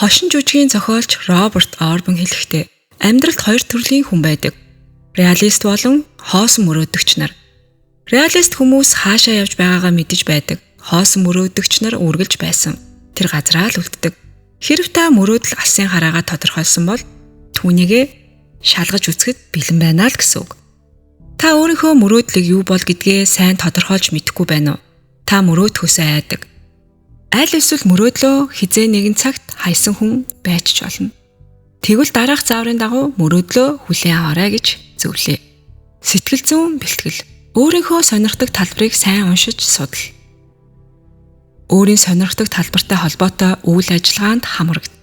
Хошин жүжигийн зохиолч Роберт Орбан хэлэхдээ амьдралд хоёр төрлийн хүн байдаг. Реалист болон хоосон мөрөөдөгч нар. Реалист хүмүүс хаашаа явж байгаагаа мэдэж байдаг. Хоосон мөрөөдөгч нар үргэлж байсан. Тэр газраа л үлддэг. Хэрв та мөрөөдөл алсын хараагаа тодорхойлсон бол түүнийгээ шалгаж үзэхэд бэлэн байна л гэсэн үг. Та өөрийнхөө мөрөөдлийг юу бол гэдгээ сайн тодорхойлж мэдэхгүй байна уу? Та мөрөөдөхөөсөө айдаг. Аль эсвэл мөрөөдлөө хизээ нэгэн цагт хайсан хүн байж ч болно. Тэгвэл дараах зааврын дагуу мөрөөдлөө хүлээн аваарай гэж зөвлөе. Сэтгэл зүйн бэлтгэл. Өөрийнхөө сонирхдаг талбарыг сайн уншиж судал. Өөрийн сонирхдаг талбартай холбоотой үйл ажиллагаанд хамрагд.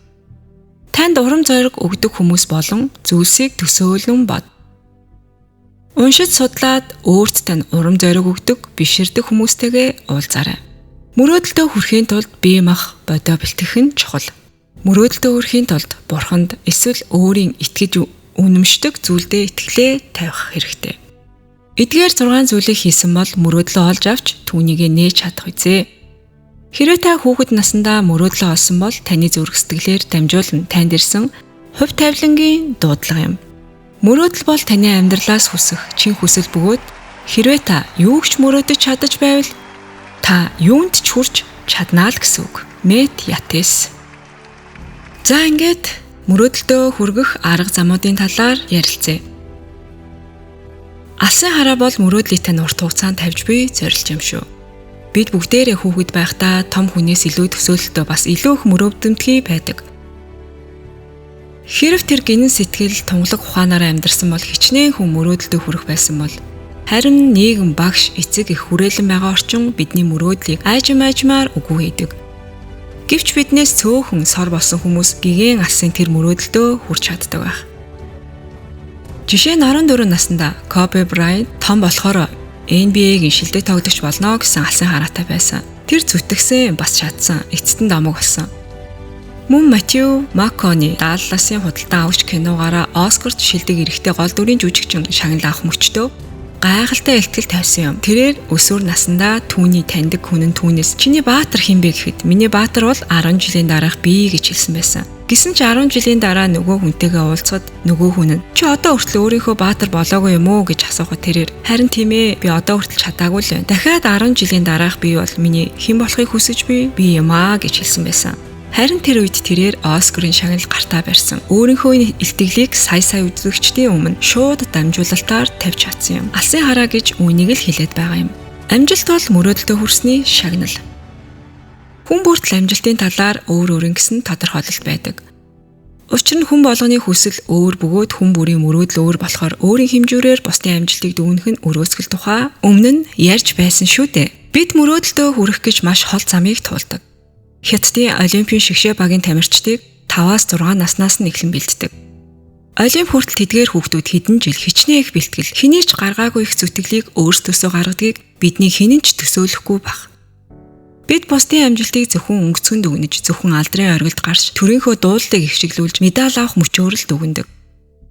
Танд урам зориг өгдөг хүмүүс болон зүйлсийг төсөөлөн бод. Уншиж судлаад өөрт тань урам зориг өгдөг, биширдэг хүмүүстэйгээ уулзаарай. Мөрөөдөлдөө хүрэхийн тулд бие мах бодио бэлтгэх нь чухал. Мөрөөдөлдөө хүрэхийн тулд бурханд эсвэл өөрийн итгэж үнэмшдэг зүйлдээ итгэлээ тавих хэрэгтэй. Эдгээр 6 зүйлийг хийсэн бол мөрөөдлөө олж авч түүнийгээ нээж чадах үзээ. Хэрвээ та хүүхэд насндаа мөрөөдлөө олсон бол таны зүрх сэтгэлээр дамжуулан танд ирсэн хувь тавилангийн дуудлага юм. Мөрөөдөл бол таны амьдралаас хүсэх чин хүсэл бөгөөд хэрвээ та юу ч мөрөөдөж чадаж байвал та юунд ч хүрч чаднаа л гэсэн үг. Мэт Ятес. За ингээд мөрөөдөлдөө хүргэх арга замуудын талаар ярилцъя. Алсын хараа бол мөрөөдлийг тань урт хугацаанд тавьж буй зорилт юм шүү. Бид бүгдээрээ хүүхэд байхдаа том хүнээс илүү төсөөлөлтөө бас илүү их мөрөөдөмтгий байдаг. Хэрв тэр гинэн сэтгэл тунгалаг ухаанаараа амьдарсан бол хичнээн хүн мөрөөдөлдөө хүрэх байсан бол харин нийгэм, багш, эцэг их хүрээлэн байгаа орчин бидний мөрөөдлийг аажим аажмаар үгүй хийдэг. Гэвч биднээс цөөхөн сор болсон хүмүүс гигэн алсын тэр мөрөөдөлдөө хүрч чаддаг байх. Жишээ нь 14 наснда Kobe Bryant том болохоор NBA-гийн шилдэг тоглогч болно гэсэн алсын хараатай байсан. Тэр зүтгэсэн, бас чадсан, эцэст нь домог болсон. Мөн Матью Маккони Далласын худалдан авагч киногоороо Оскарт шилдэг эрэгтэй гол дүрийн жүжигчин шагнал авах мөчтөө гайхалтай илтгэл тавьсан юм. Тэрээр өсвөр насндаа түүний таньдаг хүн нь түүнээс "Чиний баатар хэн бэ?" гэхэд "Миний баатар бол 10 жилийн дараах би" гэж хэлсэн байсан. Гэсэн ч 10 жилийн дараа нөгөө хүнтэйгээ уулзахад нөгөө хүн нь "Чи одоо хүртэл өөрийнхөө баатар болоогүй юм уу?" гэж асуухад тэрээр "Харин тийм ээ, би одоо хүртэл чадаагүй л байна. Дахиад 10 жилийн дараах би бол миний хэн болохыг хүсэж би юм аа" гэж хэлсэн байсан. Харин тэр үед тэрээр Оскарын шагнал гартаа барьсан. Өөрийнхөө илтгэлийг сая сая үзэгчдийн өмнө шууд дамжуулалтаар тавьж чадсан юм. Алсын хараа гэж үүнийг л хэлээд байгаа юм. Амжилт бол мөрөөдөлдөө хүрсний шагнал. Хүн бүртэл амжилтын талаар өөр өөрийн гэсэн тодорхойлолт байдаг. Учир нь хүн болгоны хүсэл өөр бөгөөд хүн бүрийн мөрөөдөл өөр болохоор өөрийн хэмжүүрээр бусдын амжилтыг дүгнэх нь өрөөсгөл тухай өмнө нь ярьж байсан шүү дээ. Бид мөрөөдөлдөө хүрэх гэж маш хол замыг туулдаг. Хятадын олимпийн шигшээ багийн тамирчдыг 5-аас 6 наснаас нь эхлэн бэлддэг. Олимп хүртэл тэдгээр хүүхдүүд хэдэн жил хичнээн их бэлтгэл, хэний ч гаргаагүй их зүтгэлийг өөрсдөөсөө гаргадгийг бидний хинэн ч төсөөлөхгүй баг. Бид бусдын амжилтыг зөвхөн өнгөцгөн дүгнэж, зөвхөн алдрын оргилд гарч, төрийнхөө дуулалыг ихшиглүүлж медаль авах мөчөөр л дүгнэдэг.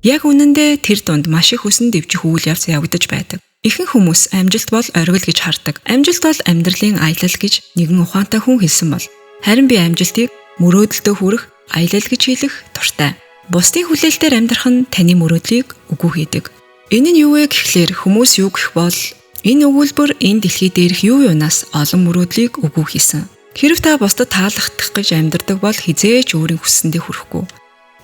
Яг үнэндээ тэр дунд маш их хүсэн дэвжих үйл явц явагдаж байдаг. Ихэнх хүмүүс амжилт бол оргил гэж хардаг. Амжилт бол амьдралын аялал гэж нэгэн ухаантай хүн хэлсэн бол харин би амжилтыг мөрөөдөлдөө хүрэх аялал гэж хэлэх дуртай. Бусдын хүлээлтээр амьдрах нь таны мөрөөдлийг үгүй хийдэг. Энэ нь юу вэ гэхлээр хүмүүс юу гэх бол энэ өгүүлбэр энэ дэлхий дээрх юу юунаас олон мөрөөдлийг үгүй хийсэн. Хэрв та бусдад таалагдах гэж амьдардаг бол хэзээ ч өөрийн хүссэндээ хүрэхгүй.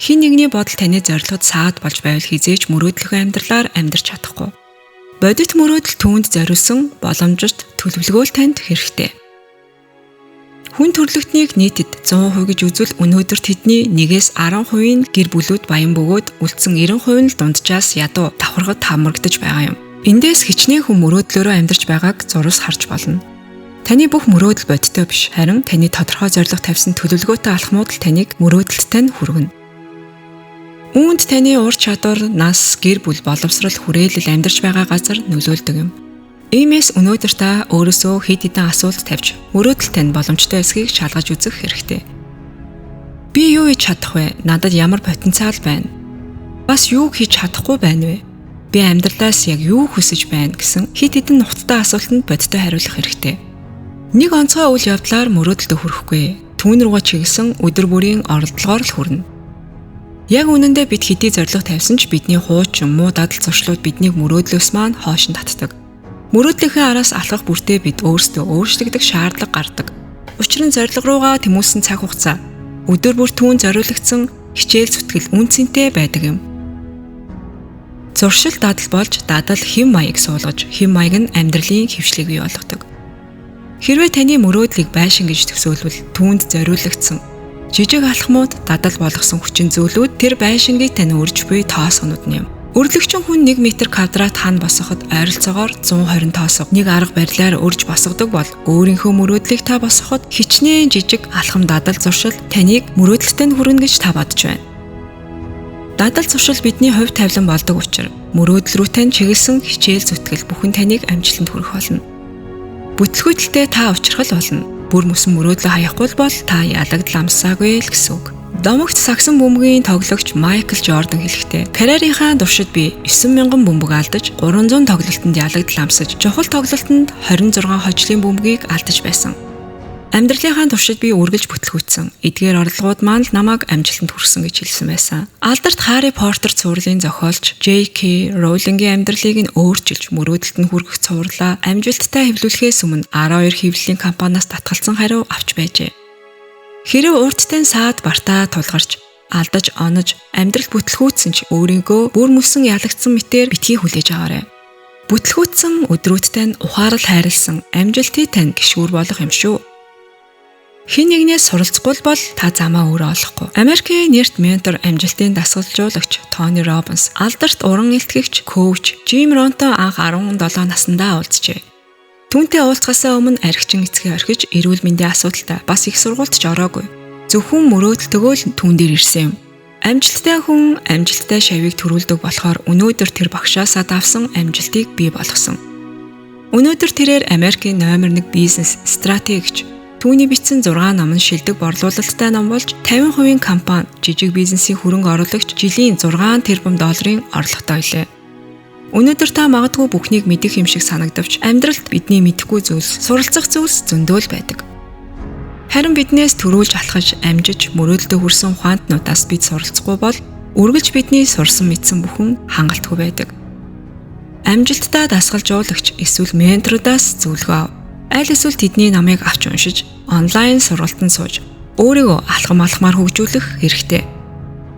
Хэн нэгний бодол таны зорилгод саад болж байвал хэзээ ч мөрөөдлөхөө амьдралаар амьдарч чадахгүй. Бодит мөрөөдөл түүнд зориулсан боломжит төлөвлөгөө л танд хэрэгтэй. Хүн төрөлхтнийг нийтэд 100% гэж үзвэл өнөөдөр тэдний 1-ээс 10% нь гэр бүлүүд баян бөгөөд үлдсэн 90% нь л дунджаас ядуу давхаргад хамрагдаж байгаа юм. Эндээс хичнээн хүн мөрөөдлөөрөө амьдарч байгааг зурус харж болно. Таны бүх мөрөөдөл бодиттой биш, харин таны тодорхой зорилго тавьсан төлөвлөгөөтэй алхмууд л таныг мөрөөдөлттэй нь хүргэнэ. Үүнд таны ур чадвар, нас, гэр бүл, боловсрол, хүрээлэл, амьдарч байгаа газар нөлөөлдөг юм. Иймээс өнөөдөр та өөрөөсөө хэд хэдэн асуулт тавьж мөрөөдөл тань боломжтой эсхийг шалгаж үзэх хэрэгтэй. Би юу хийж чадах вэ? Надад ямар потенциал байна? Бас юу хийж чадахгүй байна вэ? Би амьдралаас яг юу хүсэж байна гэсэн хэд хэдэн нухацтай асуултанд бодиттой хариулах хэрэгтэй. Нэг онцгой үйл явдлаар мөрөөдөлдөө хүрэхгүй. түүн рүүгээ чиглэсэн өдөр бүрийн оролдлогоор л хүрнэ. Яг үнэндээ бид хэдий зорилго тавьсан ч бидний хуучин муу дадал зуршлууд биднийг мөрөөдлөөс маань хойш нь татдаг. Мөрөөдлийнхээ араас алхах бүртээ бид өөрсдөө өөрчлөгдөх шаардлага гардаг. Учир нь зорилго руугаа тэмүүлсэн цаг хугацаа өдөр бүр түүн зориулагдсан хичээл зүтгэл үн цэнтэй байдаг юм. Зуршил дадал болж дадал хэм маяг суулгаж, хэм маяг нь амьдралын хэвшлийг бий болгодог. Хэрвээ таны мөрөөдлийг байшин гэж төсөөлвөл түүнд зориулагдсан жижиг алхмууд дадал болгосон хүчин зүйлүүд тэр байшингийг тань үрж буй тоосгонууд нь юм. Өрлөгчин хүн 1 метр квадрат хан босгоход ойролцоогоор 120 тоосго нэг арга барилаар өрж босгодог бол өөрийнхөө мөрөөдлийг та босгоход хичнээн жижиг алхам дадал зуршил таныг мөрөөдөлтөнд хүргэнэ гэж та бодож байна. Дадал зуршил бидний хувь тавилан болдог учир мөрөөдөл рүү тань чиглэсэн хичээл зүтгэл бүхэн таныг амжилтанд хүргэх болно. Бүтлгүүтэлтэй та учрах л болно. Бүр мөсөн мөрөөдлөө хаяхгүй бол та ялагдал амссаагүй л гэсэн үг. Домогт сагсан бөмбөгийн тоглогч Майкл Жордан хэлэхдээ карьерийнхаа туршид би 9000 бөмбөг алдаж 300 тоглолтод ялагдал амсаж чухал тоглолтод 26 хожлын бөмбөгийг алдаж байсан. Амьдралынхаа туршид би үргэлж бүтлгүүцсэн. Эдгээр оролдлогууд маань л намайг амжилтанд хүргэсэн гэж хэлсэн байсан. Алдарт Харри Поттер цувралын зохиолч J.K. Rowling-ийн амьдралыг нь өөрчилж мөрөөдөлд нь хүргэх цувралаа амжилттай хэвлүүлэхээс өмнө 12 хэвлэлийн компаниас татгалзсан хариу авч байжээ. Хэрэв урдтай саад бартаа тулгарч алдаж онож амьдрал бүтлгүүцсэн ч өөрийгөө бүр мөсөн ялагдсан мэтээр битгий хүлээж аваарай. Бүтлгүүцсэн өдрүүдтэй нь ухаарал хайрлсан амжилтыг тань гишүүр болох юм шүү. Хэн нэгнээс суралцахгүй бол та замаа өөрөө олохгүй. Америкийн нэрт ментор амжилтын дасгалжуулагч Тони Робинс, алдарт уран илтгэгч, коуч Жим Ронтой анх 17 насндаа уулзжээ. Түүнтэй уулзахаасаа өмнө архичин эцгээ орхиж эрүүл мэндийн асуудалтай бас их сургуульд ч ороогүй. Зөвхөн мөрөөдөлтөөгөө л түүн дээр ирсэн юм. Амжилттай хүн амжилттай шавийг төрүүлдэг болохоор өнөөдөр тэр багшаасаа давсан амжилтыг бий болгосон. Өнөөдөр тэрээр Америкийн номер 1 бизнес стратегч. Түүний бичсэн 6 ном нь шилдэг борлуулалттай ном болж 50% компани жижиг бизнесийн хөрөнгө оруулагч жилийн 6 тэрбум долларын орлоготой билээ. Өнөөдөр та магадгүй бүхнийг мэдэх юм шиг санагдавч амьдралд бидний мэдэхгүй зүйлс, суралцах зүйлс зөндөө л байдаг. Харин биднээс төрүүлж алхаж, амжиж, мөрөөдөлдөө хүрсэн ухаантнуудаас бид суралцахгүй бол үргэлж бидний сурсан мэдсэн бүхэн хангалтгүй байдаг. Амжилттай дасгалжуулагч эсвэл менторудаас зөвлөгөө ав. Аль эсвэл тэдний номыг авч уншиж, онлайн сургалтанд сууж, өөрийгөө алхам алхмаар хөгжүүлэх хэрэгтэй.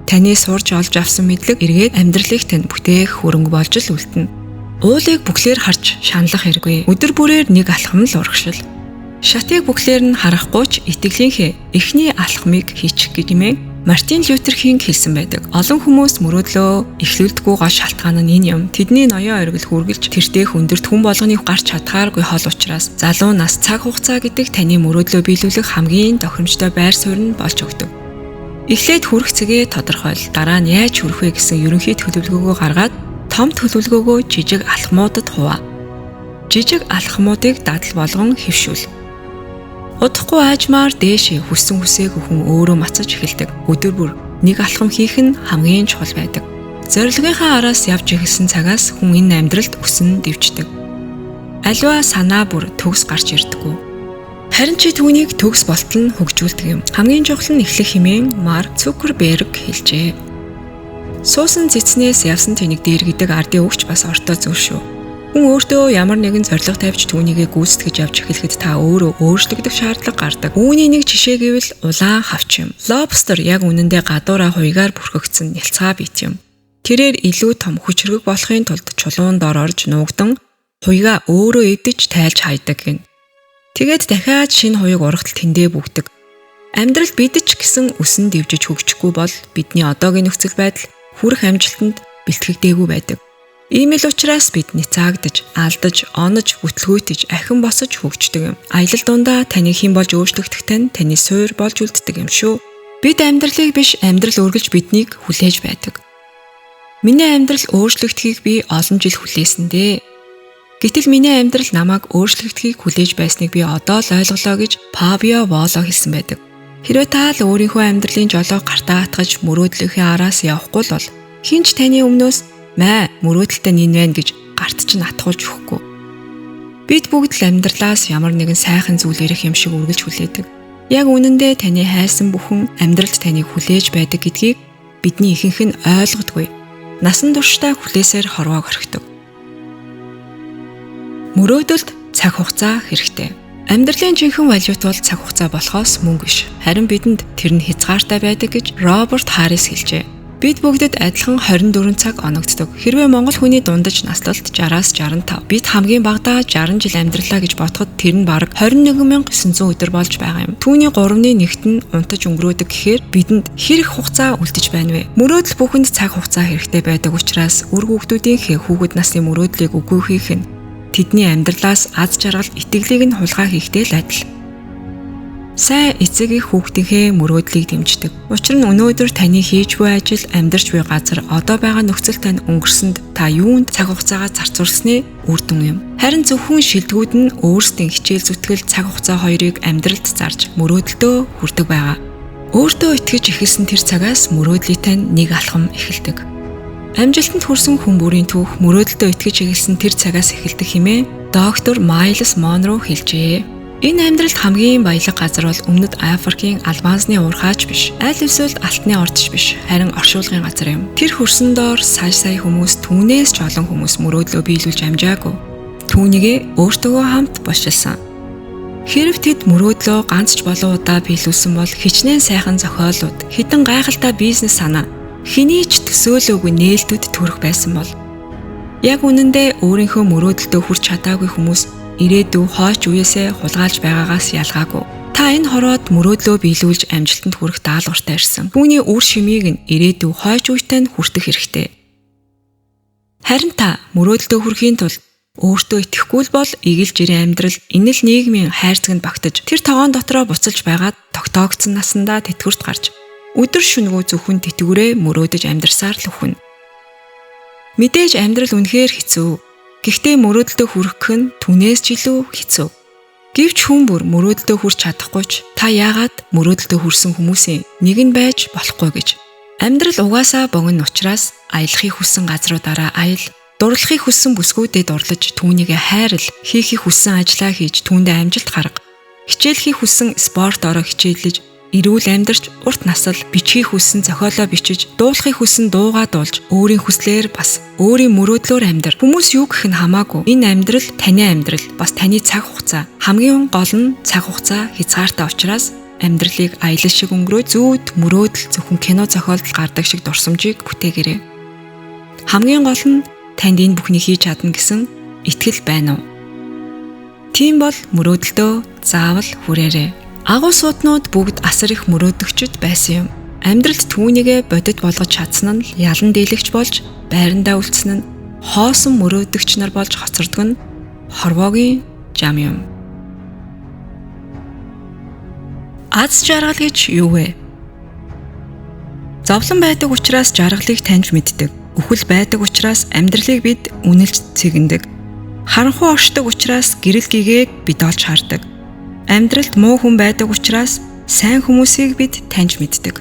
Таны сурж олж авсан мэдлэг эргээд амьдралыг тань бүтээх хөрөнгө болж л үлдэнэ. Уулыг бүхлээр харж шаналх хэрэггүй. Өдөр бүрээр нэг алхам л урагшил. Шатыг бүхлээр нь харахгүй ч итгэлийнхээ эхний алхмыг хийчих гэж хэмээн Мартин Лютер Кинг хэлсэн байдаг. Олон хүмүүс мөрөөдлөө эхлүүлдэггүй гол шалтгаан нь энэ юм. Тэдний ноён оргил хүргэлж тэртээ хүндэрт хүн болгоны гарч чадхааргүй хол учраас залуу нас цаг хугацаа гэдэг таны мөрөөдлөө биелүүлэх хамгийн тохиромжтой байр суурь нь болж өгдөг. Эхлээд хүрэх цэгээ тодорхойл, дараа нь яаж хүрэх вэ гэсэн ерөнхий төлөвлөгөөгөө гаргаад том төлөвлөгөөгөө жижиг алхмуудад хуваа. Жижиг алхмуудыг дадал болгон хэвшүүл. Удахгүй аажмаар дээшээ хүссэн хүсээгүй хүн өөрөө мацаж эхэлдэг. Өдөр бүр нэг алхам хийх нь хамгийн чухал байдаг. Зорилгынхаа араас явж эхэлсэн цагаас хүн энэ амьдралд өсөн дэвждэг. Аливаа санаа бүр төгс гарч ирдэггүй. Харин чи түүнийг төгс болтол нь хөгжүүлдэг юм. Хамгийн чухал нь эхлэх хэмээн Марк Цукерберг хэлжээ. Суусан цэцнээс явсан тэнэг дээр гэдэг ардын өгч бас ортой зүйл шүү. Хүн өөртөө ямар нэгэн зорилго тавьж түүнийгээ гүйцэтгэж явж эхлэхэд та өөрөө өөрчлөгдөх шаардлага гардаг. Үүний нэг жишээ гэвэл улаан хавч юм. Лобстер яг үнэндээ гадуураа хуйгаар бүрхэгдсэн нялцгай бит юм. Тэрээр илүү том хүчрхэг болохын тулд чулуун дор орж нуугдан хуйгаа өөрөө эдэж тайлж хайдаг гин. Тэгээд дахиад шинэ хуйг ургатал тэндээ бүгдэг. Амьдралд бид ч гэсэн өсөн дэвжиж хөгжихгүй бол бидний одоогийн нөхцөл байдал хүрэх амжилтанд бэлтгэгдээгүй байдаг. Ийм л учраас бид няцаагдаж, алдаж, онож, бүтлгүүтэж, ахин босож хөгждөг юм. Аялал дундаа таныг хэн болж өөрчлөгдөх тань таны суур болж үлддэг юм шүү. Бид амьдралыг биш, амьдрал үргэлж биднийг хүлээж байдаг. Миний амьдрал өөрчлөгдөхийг би олон жил хүлээсэн дээ. Гэтэл миний амьдрал намайг өөрчлөгдөхийг хүлээж байсныг би одоо л ойлголоо гэж Павио Воло хэлсэн байдаг. Хэрвээ та л өөрийнхөө амьдралын жолоог гартаа атгаж мөрөөдлийнхээ араас явахгүй л бол хэн ч таны өмнөөс маа мөрөөдөлтэй нь энэ байна гэж гарт чинь атгуулж өгөхгүй. Бид бүгд л амьдралаас ямар нэгэн сайхан зүйл ирэх юм шиг үргэлж хүлээдэг. Яг үнэндээ таны хайсан бүхэн амьдралд таныг хүлээж байдаг гэдгийг бидний ихэнх нь ойлгодгүй. Насан туршдаа хүлээсээр хорвоог орхидог. Мөрөөдөлд цаг хугацаа хэрэгтэй. Амьдралын жинхэнэ валют бол цаг хугацаа болохоос мөнгө биш. Харин бидэнд тэр нь хязгаартай байдаг гэж Роберт Харрис хэлжээ. Бид бүгдэд адилхан 24 цаг оногддог. Хэрвээ монгол хүний дундаж наслалт 60-аас 65, бид хамгийн багадаа 60 жил амьдралаа гэж бодоход тэр нь бараг 21900 өдөр болж байгаа юм. Түүний 3-ны 1-т нь унтаж өнгөрөөдөг гэхээр бидэнд хэр их хугацаа үлдэж байна вэ? Мөрөөдөл бүхэнд цаг хугацаа хэрэгтэй байдаг учраас үр хүүхдүүдийнхээ хүүхэд насны мөрөөдлийг үгүй хийх нь тэдний амьдралаас аз жаргал, итгэлийг нь хулгай хийхтэй л адил. Сайн эцэг их хүүхдийнхээ мөрөөдлийг дэмждэг. Учир нь өнөөдөр таны хийж буй ажил, амьдарч буй газар, одоо байгаа нөхцөл тань өнгөрсөнд та юунд цаг хугацаагаа зарцуулсны үр дүн юм. Харин зөвхөн шилдэгүүд нь өөрсдийн хичээл зүтгэл, цаг хугацаа хоёрыг амьдралд зарж мөрөөдөлдөө хүрдэг байгаа. Өөртөө итгэж эхэлсэн тэр цагаас мөрөөдлийн тань нэг алхам эхэлдэг. Амжилтанд хүрсэн хүн бүрийн түүх мөрөөдөлдөө итгэж эхэлсэн тэр цагаас эхэлдэг хэмээн доктор Майлс Монро хэлжээ. Энэ амьдралд хамгийн баялаг газар бол өмнөд Африкийн Албанзны уурхаач биш, аль эсвэл алтны ордч биш, харин оршуулгын газар юм. Тэр хөрсөн доор сая сая хүмүүс, түүнээс ч олон хүмүүс мөрөөдлөө биелүүлж амжаагүй. Түүнийгээ өөртөөгөө хамт болшилсан. Хэрв тэд мөрөөдлөө ганц ч болон удаа биелүүлсэн бол хичнээн сайхан зохиолууд, хэдэн гайхалтай бизнес санаа, хэний ч төсөөлөөгүй нээлтүүд төрөх байсан бол яг үнэндээ өөрийнхөө мөрөөдөлдөө хүрч чадаагүй хүмүүс ирээдүй хойч үеэсээ хулгайлж байгаагаас ялгаагүй. Та энэ хороод мөрөөдлөө биелүүлж амжилтанд хүрэх даалгавартай ирсэн. Түүний үр шимийг нь ирээдүй хойч үетэй нь хүртэх хэрэгтэй. Харин та мөрөөдөлдөө хүрэхийн тулд өөртөө итгэхгүй л бол игэл жирийн амьдрал энэ л нийгмийн хайрцагт багтаж тэр тогоон дотроо буцалж байгаад тогтоогдсон насандаа тэтгэврт гарч өдөр шөнөгүй зөвхөн тэтгэврээ мөрөөдөж амьдрсаар л өхнө. Мэдээж амьдрал үнэхээр хэцүү. Гэхдээ мөрөөдөлдөө хүрэх нь түүнээс ч илүү хэцүү. Гэвч хүн бүр мөрөөдөлдөө хүрч чадахгүй ч та яагаад мөрөөдөлдөө хүрсэн хүмүүсийн нэг нь байж болохгүй гэж. Амьдрал угаасаа богино учраас аялахыг хүссэн газруудаараа аял, дурлахыг хүссэн бүсгүүдэд дурлаж түүнийгээ хайрл, хийхийг хүссэн ажлаа хийж түүндээ амжилт гарга. Хичээлхийг хүссэн спорт ороо хичээллэж, эрүүл амьдарч, урт насал, бичгийг хүссэн зохиолоо бичиж, дуулахыг хүссэн дуугаа дуулж, өөрийн хүслээр бас өөрийн мөрөөдлөөр амьдр. Хүмүүс юу гэх нь хамаагүй. Энэ амьдрал таны амьдрал, бас таны цаг хугацаа. Хамгийн гол нь цаг хугацаа хязгаартай учраас амьдралыг аялал шиг өнгөрөө, зүүд мөрөөдөл зөвхөн кино зохиолдол гардаг шиг дурсамжийг бүтээгээрэй. Хамгийн гол нь танд энэ бүхнийг хийж чадна гэсэн итгэл байна уу? Тийм бол мөрөөдөлдөө заавал хүрээрэй. Агуу сууднууд бүгд асар их мөрөөдөгчд байсан юм. Амьдралд түүнийгээ бодит болгож чадсан нь ялан дийлэгч болж байрандаа үлдсэн нь хоосон мөрөөдөгч нар болж хоцордог нь хорвоогийн жам юм. Аз жаргал гэж юу вэ? Зовлон байдаг учраас жаргалыг таньж мэддэг. Үхэл байдаг учраас амьдралыг бид үнэлж цэгэндэг. Харанхуй оршдог учраас гэрэл гэгээг бид олж хардаг. Амьдралд муу хүн байдаг учраас сайн хүмүүсийг бид таньж мэддэг.